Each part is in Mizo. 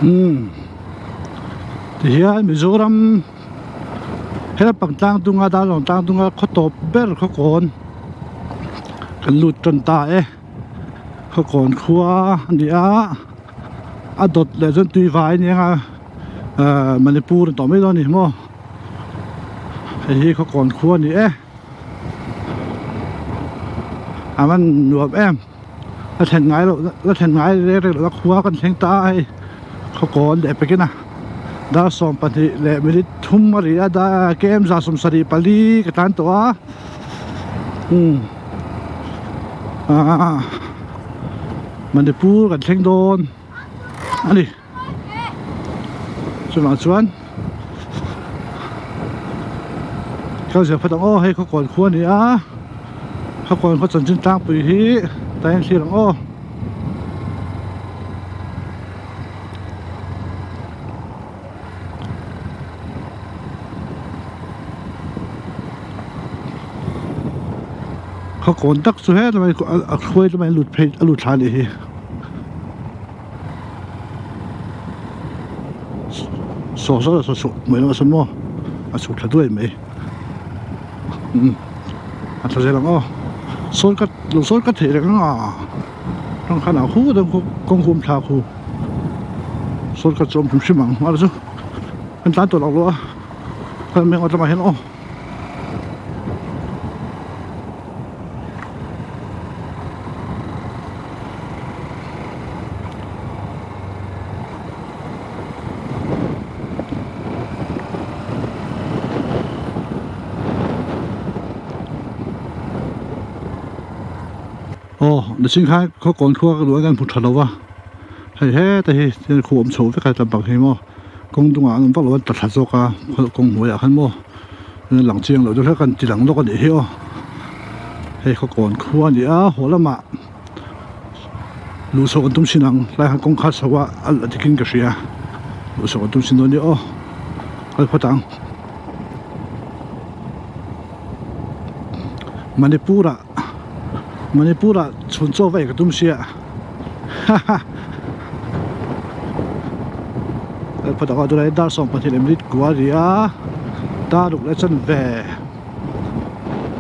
Umm tihian Mizoram helpang tlang dunga Darlawn tlang dunga khaw tawp ber khaw kawn kan lut tan ta e khaw kawn khua a ni a a dawt leh chuan tui vai a ni ang a ahh Manipur a ni tawh mai dawn a ni maw hei hi khaw kawn khua a ni e a van nuam em. La thlen ngai loh la thlen ngai reng reng loh a khua kan thleng ta a hei khawkawn leh pekin a dar 23:30 a ri a kem 74 ka tan tawh a umm aaa Manipur kan thleng dawn a ni chuvang chuan kal zel phawt ang aw hei khawkawn khua a ni a khawkawn khaw chanchin tlangpui hi tlai an thlir ang aw. Khawkawn tak chu hetlai a hruai lamah a lut phei a lut thla a nih hi. Saw saw saw chhuk mai lo a maw a chhuk thla duai mai umm a tha zel ang aw sawn ka lo sawn ka theih reng ang a rawng khan ah khu deuh khu kawng khu awm thla khu sawn ka chu awm hrim hrim ang mahse chu kan tlan tawh lo lo a kan meng lamah hian aw. Aw mihring khan khaw kawn khua ka duh a kan hmu tha lo va hei heta hi thil khu awm chho vek a lampang hi maw kawng dungah an awm vak lo a tla thla zawk a kawng hnuaiah khan maw lang chiang loh deuh hlek a ti lang lawk a nih hi aw hei khaw kawn khua a ni a haw lamah luh chhoh an tum thin ang tlai khan kawngkhar chho a a la dikin ka hria luh chhoh an tum thin dawn nia aw kal phawt ang Manipur ah Manipur ah chhun chaw va ei ka tum sia haha kal phawt ang aw tunah hian dar 22 a ri a dar ruk leh chuan ve.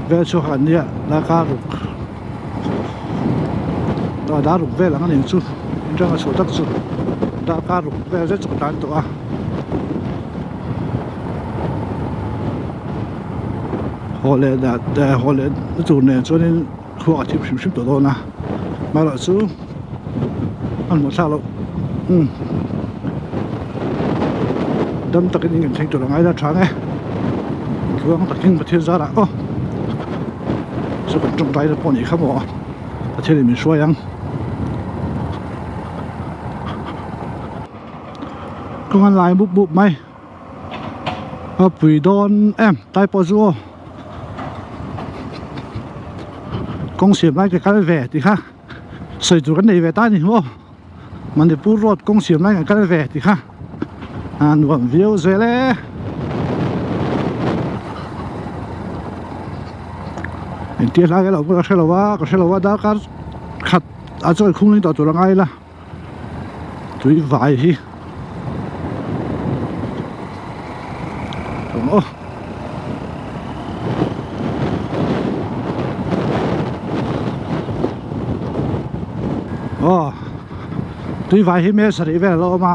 Vel chhuak an nia darkar ruk aw dar ruk vel ang a nih chu inṭanga chhuah tak chu darkar ruk vel zet chu ka tlan tawh a haw leh dah haw leh na tur nen chuanin khua a thim hrim hrim tawh dawn a amaherawhchu a hmuh thlak loh umm dam takin in kan thleng tur a ngai la tha ang e tluang takin Pathian zarah aw chu kan tawngtai te pawh a nih kha maw Pathian in min hruai ang kawng an lai mup mup mai a pui dawn em tai pawh chu aw kawng siam lai ka kal ve tih kha sawi tur kan nei ve ta a ni maw Manipur road kawng siam lai kan kal ve tih kha a nuam viau zel e engtia hlai alo ka hre lo a ka hre lo a darkar khat a chawi khung ling tawh tur a ngai la tui vai hi awm aw. Aw tui vai hi mel sarih vel a lo awm a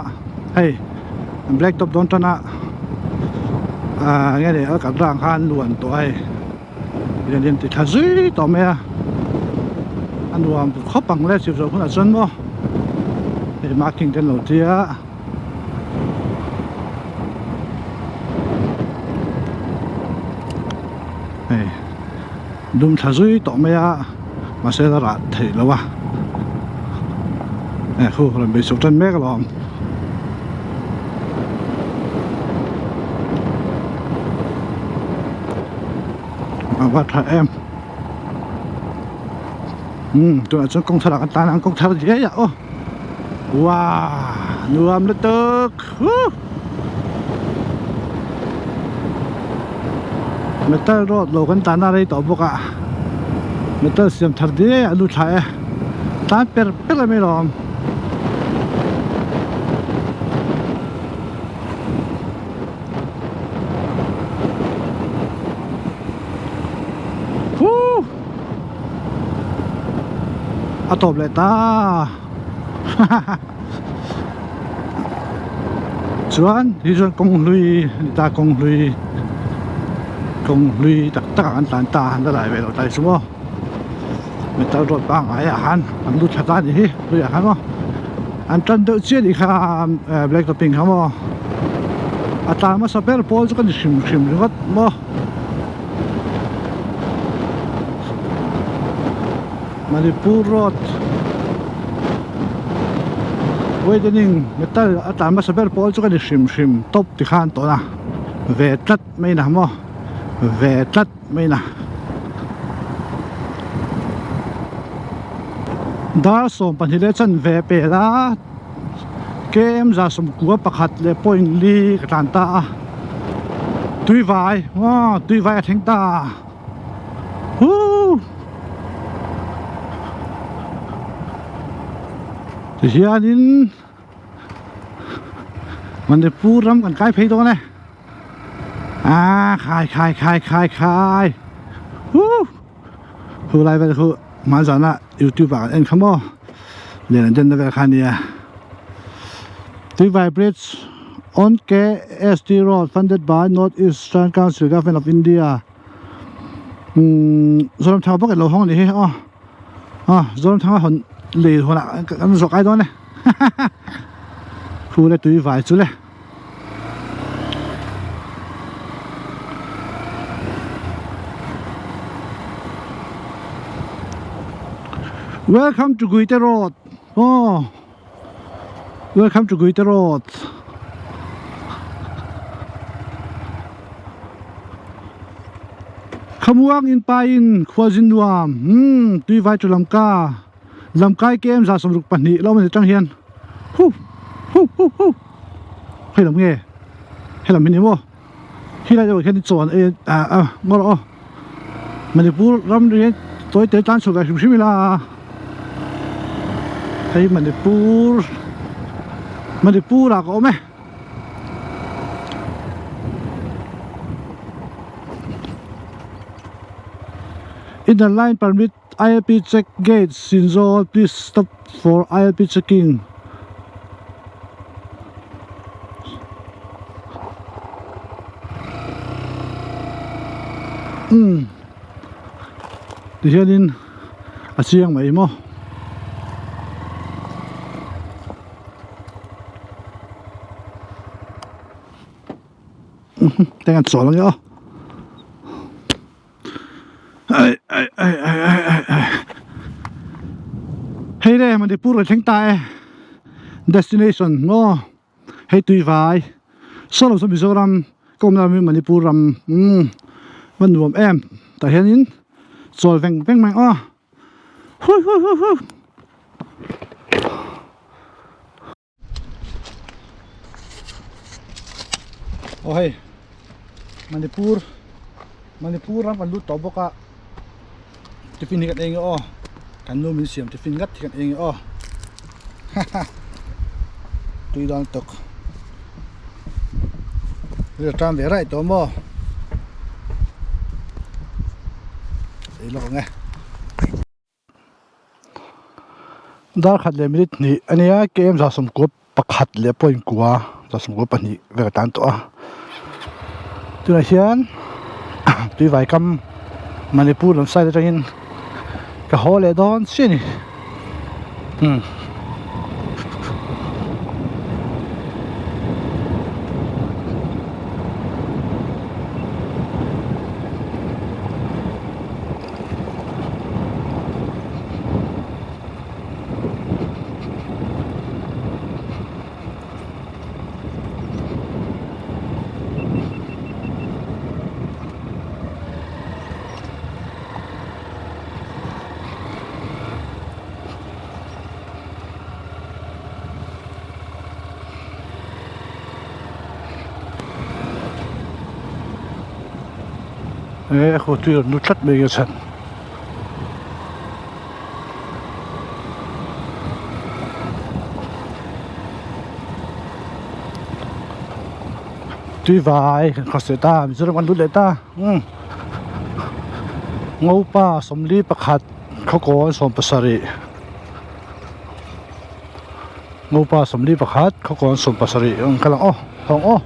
hei black top dawn tan a ah enge ni a kan rang khan luan tawh a hei lian lian ti tha zui tawh mai a a nuam khawp ang le chhip zawh hunah chuan maw hei marking te an lo tia. Hei dum thla zui tawh mai a mahse la rah theih lo a eh khu rawn bei chhoh tan mek alawm. A va tha em umm tunah chuan kawng thar ah kan tan ang kawng thar diai ah aw wow nuam lutuk huh metal road lo kan tan a rei tawh bawk a metal siam thar diai ah a lut thla e tan per per a mai lawm. tawp leh ta chuan hi chuan kawng hlui a ni ta kawng hlui kawng hlui tak tak ah kan tlan ta an la lai ve lo tlai chu maw metal road pangngai ah khan an lut thla ta a nih hi hlui ah khan maw an tan deuh chiah a nih kha black topping kha maw a tlan hmasa ber pawl chu ka ni hrim hrim ringawt maw. Manipur road widening metal a tlan hmasa ber pawl chu ka ni hrim hrim tawp tikhan tawh a ve tlat mai na maw ve tlat mai na dar 12 leh chanve pel a km 91 leh point li ka tlan ta a tuivai aw tuivai a thleng ta huuu tihianin Manipur ram kan kai phei dawn e ah khai khai khai khai khai huuu Khu lai vel khu hmanzana youtube ah kan en kha maw lian an denna vel kha ania Tuivai bridge on KST road funded by North Eastern Council Government of India umm Zoramthanga bawk ilo hawng a nih hi aw aw Zoramthanga hawn lei hawnah kan zawh kai dawn e khu le Tuivai chu le. Welcome to Guite Road. Oh, welcome to Guite Road. Khamuang in pa in khualzin nuam. Hmm, tui vai chu lamka. Lamkai kem za 62 lo mani tang hian. Hu hu hu hu. Hei lam nge hei lam hi ni maw khi lai deuh ah khian chaw an ei a ah ngaw rawh aw Manipur ram ri hian tawi te tan chhuah ve hrim hrim ila hei Manipur Manipur ah ka awm e. Inner line permit ILP check gate Sinzawl please stop for ILP checking. Umm tihianin a chiang mai maw. Teng an chawl ange aw. Ai ai ai ai ai ai ai Hei le Manipur kan thleng ta e destination maw hei tui vai saw lo saw Mizoram ka awmna ram hi Manipur ram umm va nuam em tah hianin chawl veng veng mai aw hui hui hui hui. Aw hei Manipur Manipur ram kan lut tawh bawk a tiffin hi kan eng e aw kan nu min siam tiffin ngat hi kan eng e aw haha tui dawn tawk ri tan ve raih tawh maw ei lawk ang e. Dar khat leh minute hnih a nia km 91 leh point kua 92 vel a tan tawh a tunah hian tuivai kam Manipur lam side atangin ka haw leh dawn chiah a ni umm. E khu tui rawn lut tlat mai nge chhan. Tui vai kan cross leh ta Mizoram kan lut leh ta umm Ngopa 41 Khawkawn 17. Ngopa 41 Khawkawn 17 ang kal ang aw hawng aw.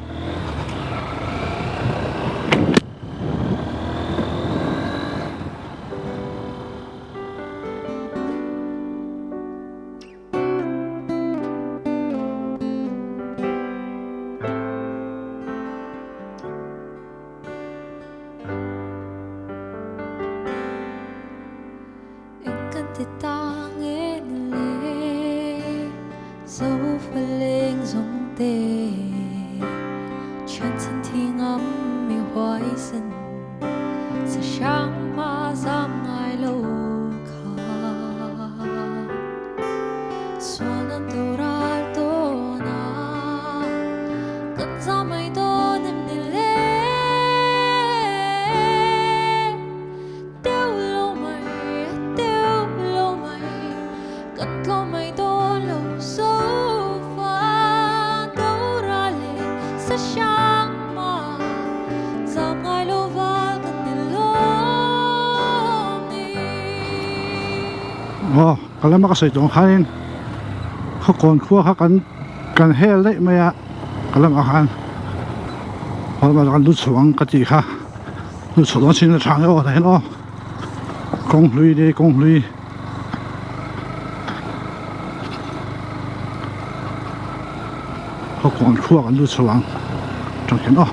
Aw ka lama ka sawi tawh ang khanin khawkawn khua kha kan kan hel daih mai a ka lamah khan haw lamah chuan kan lu chhuah ang ka tih kha lu chhuah dawn chin a tha ang e aw tah hian aw kawng hlui te kawng hlui. Khawkawn khua kan lut chho ang tang hian aw.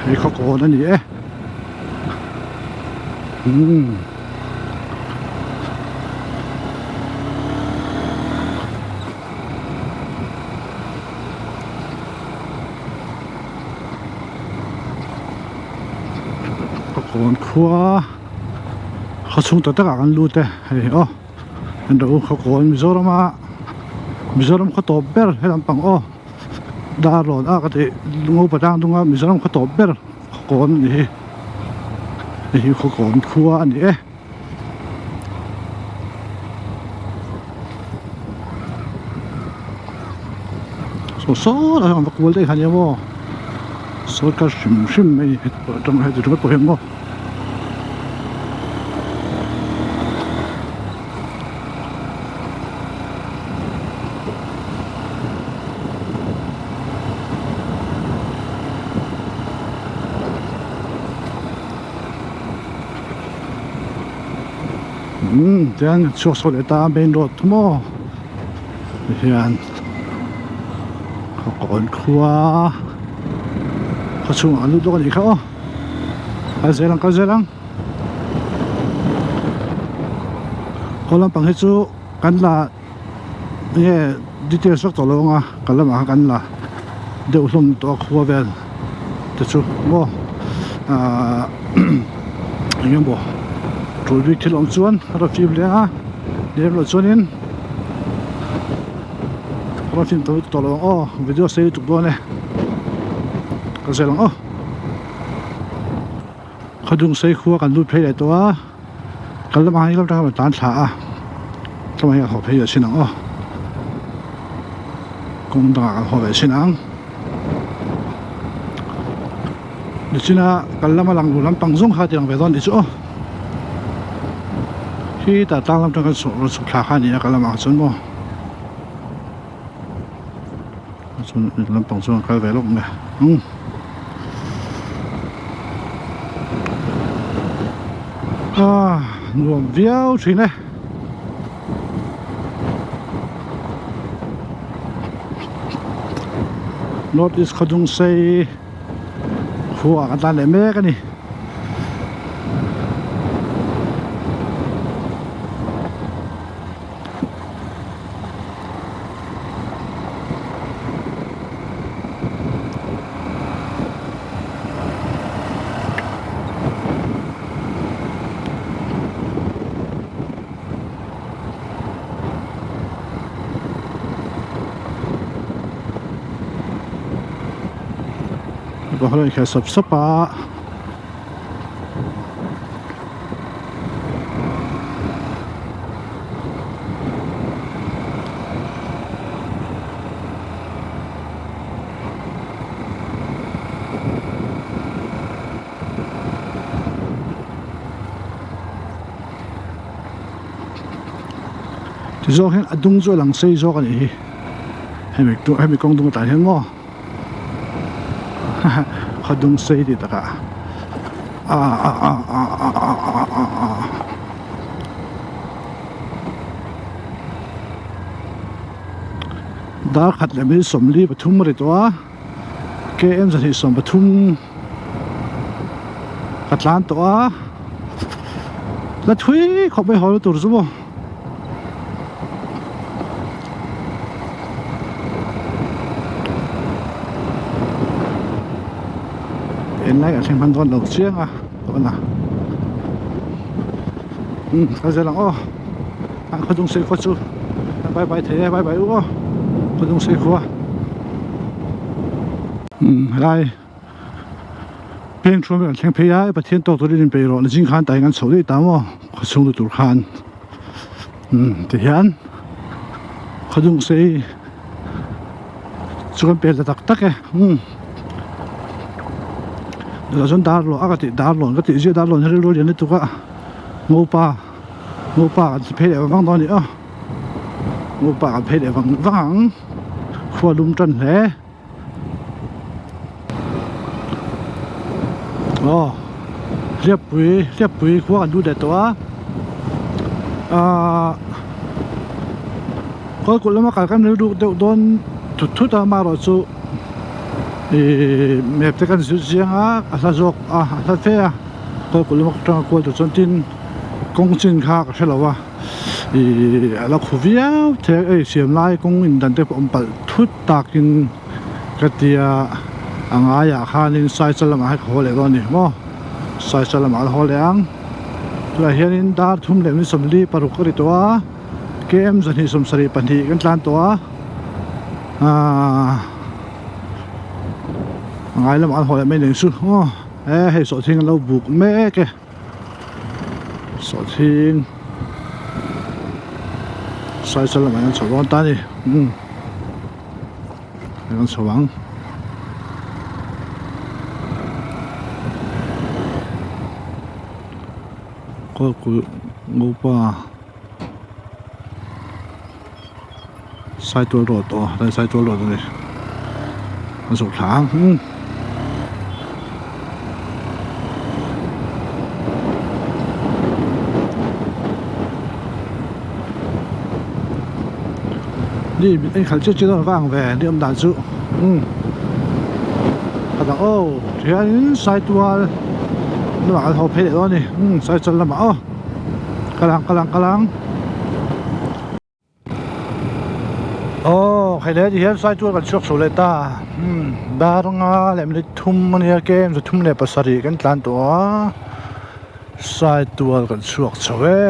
Hei khawkawn a ni e. Umm. Ka kawn khua khaw chhung tak takah kan lut e hei aw an ro khaw kawn Mizoram a Mizoram khaw tawp ber helam pang aw Darlawn a ka tih Ngopa tlang dunga Mizoram khaw tawp ber khaw kawn a ni hi hei hi khaw kawn khua a ni e. Saw saw lai hian va kual daih kha nia maw sawi kal hrim hrim mai atang heti ringawt pawh hian maw. Umm tiang chhuak chho leh ta main road chu maw tihian kawn khua khaw chhungah an lut lawk a nih kha aw kal zel ang kal zel ang haw lampang hi chu kan la enge details vak tawh lo ang a kal lamah khan kan la deuh hlawm tawh a khua vel te chu maw ahh eng emaw tul bik thil awm chuan a rawn fim leh a lem loh chuanin a rawn fim tawh lo ang aw video sei lutuk dawn e ka zel ang aw khawdung sei khua kan lut phei leh tawh a. Kal lamah hian lam atanga tan thla a tlawmah hian a haw phei leh thin ang aw kawng dangah kan haw ve thin ang nichina kal lama lang lu lampang zawng kha tiang ve dawn tih chu aw khitah tlang lam atang khan rawn chhuk thla kha a ni a kal lamah chuan maw chuan lampang chuan kal ve lawk mai umm. Ah nuam viau thin e. North East Khawdung sei khua ah kan tlan leh mek a ni. Mipa ho hian inkhel sawp sawp a. Ti zawk hian a dung chu a lang sei zawk a nih hi hemi hemi kawng dung atah hian maw khaw dung sei tih takah ah ah ah ah ah ah ah ah ah. Dar khat leh minute 43 a ri tawh a km 273 ka tlan tawh a la thui khawp mai haw na tur chu maw. Enlai ah thleng hman dawn lo chiang a tawhna umm ka zel ang aw. A khaw dung sei khua chu bye bye thei e bye bye u aw khaw dung sei khua umm helai peng thu kan thleng phei a Pathian tawk turin in peih rawh na zing khan tah hian kan chhoh daih ta maw khaw chhung luh tur khan umm tihian khaw dung sei chu kan pel ta tak tak e umm tunah chuan dar lawn a ka tih dar lawn ka tih ziah dar lawn hi rilru a lian lutuk a ngopa. Ngopa kan ti phei leh vang vang dawn a ni a Ngopa kan phei leh vang vang ang khua lum tan hle aw hliappui hliappui khua kan lut leh tawh a ahh kawlkulh lama kal kan rilru deuh dawn thut thut a amaherawhchu ihh map te kan zir chiang a a hla zawk a a hla fe a kawlkulh lama atanga kual tur chuan tin. Kawng chin kha ka hrelo a ihh a la khu viau thei a ei siam lai kawng in dan te pawh awm palh thut takin ka tia a ngaiah khanin cycle lamah hian ka haw leh dawn a ni maw cycle lamah ka haw leh ang tunah hianin dar thum leh minute 46 a ri tawh a km 272 kan tlan tawh a ahh a ngai lamah an haw leh mai nen chu aw e hei sawhthing an lo buk mek e. Sawhthing cycle lamah hian chho dawn ta a ni umm kan chho ang kawlkulh ngopa Saitual road aw tlai Saitual road a ni a zawh thla ang umm. Ni mit en khalh chiah chiah dawn vang ve ni awm dan chu umm a dang aw tihianin Saitual lamah kan haw phei leh dawn a ni umm Saitual lamah aw kal ang kal ang kal ang. Aw hei leh tihian Saitual kan chhuak chho leh ta umm dar nga leh minute thum a nia kem chu thum leh pasarih kan tlan tawh a Saitual kan chhuak chho e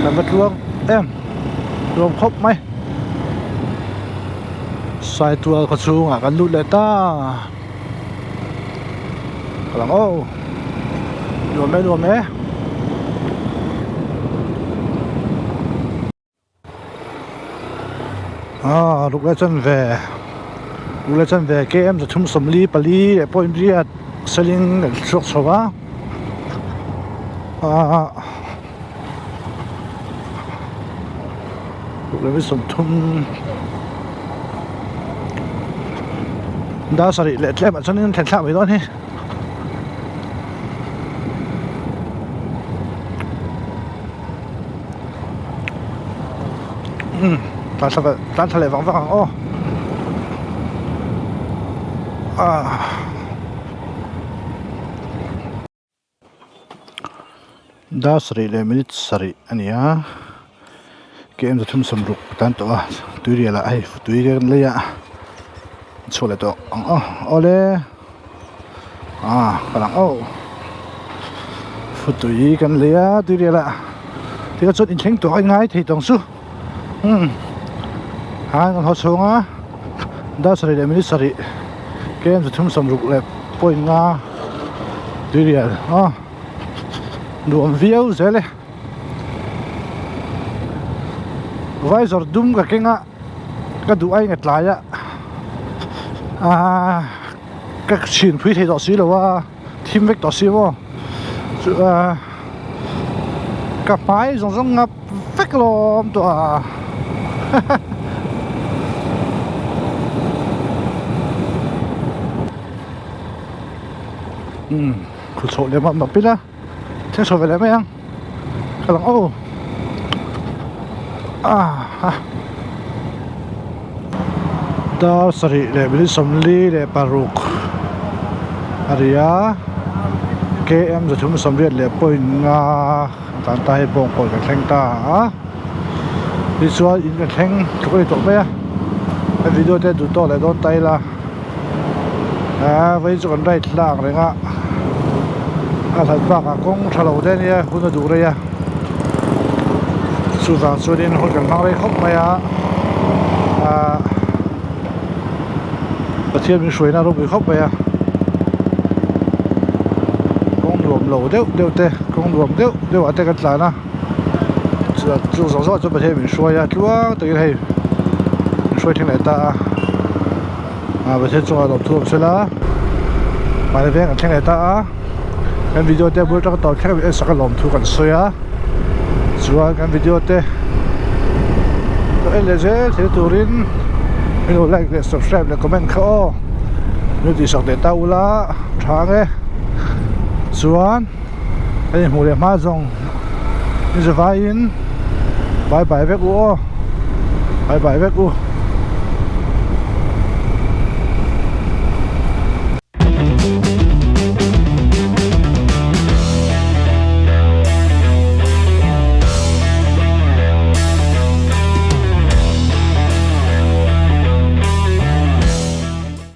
kan va tluang em tluang khawp mai Saitual khaw chhungah kan lut leh ta. Ka lang aw nuam e nuam e ah ruk leh chanve ruk leh chanve km 344 leh point riat selling kan chhuak chho a ah ruk leh 30 dar sarih leh tlem ah chuanin thlen thlak mai dawn hi umm tlan thla tlan thla leh vang vang ang aw ah. Dar sarih leh minute sarih a ni a km 360 tan tawh a tuirial ah hei tui kan lei a chhuah leh tawh ang aw awle ah ka lang aw futui kan lei a tuirial ah tikha chuan inthleng tawh a ingai thei tawng chu umm han kan haw chhung a dar sarih leh minute sarih km 360 leh point nga tuirial aw. Nuam viau zel e visor dum ka keng a ka duh a inga tlai a ahh ka chhin phui thei tawh si lo a thim vek tawh si maw chu ahh. Ka hmai zawng zawng ngap vek lawm tawh a umm khu chhoh leh map map ila thil chho ve leh mai ang ka lang aw ah dar sarih leh minute 46 a ri a km 385 tan ta hei bawngkawn kan thleng ta a tichuan in kan thleng tluk a ni tawh mai a a video te duh tawk leh dawn ta ila ah vawiin chu kan ride hlang reng a a hlat bakah kawng tha lo te ania hun a duh rei a chuvang chuanin hun kan hmang rei khawp mai a ah Pathian min hruaina a ropui khawp mai a kawng nuam lo deuh deuh te kawng nuam deuh deuh ah te kan tlan a chuan chu zawng zawng ah chuan Pathian min hruai a tluang takin hei min hruai thleng leh ta a ah Pathian chungah lawmthu awm sela mahni veng kan thleng leh ta a kan video te bul atanga tawp thleng en sak a lawmthu kan sawi a chuan kan video te lo en leh zel thei turin min lo like leh subscribe leh comment kha aw min lo tihsak leh ta ula tha ang e chuan hei hmuh leh hma zawng ni zavaiin bye bye vek u aw bye bye vek u.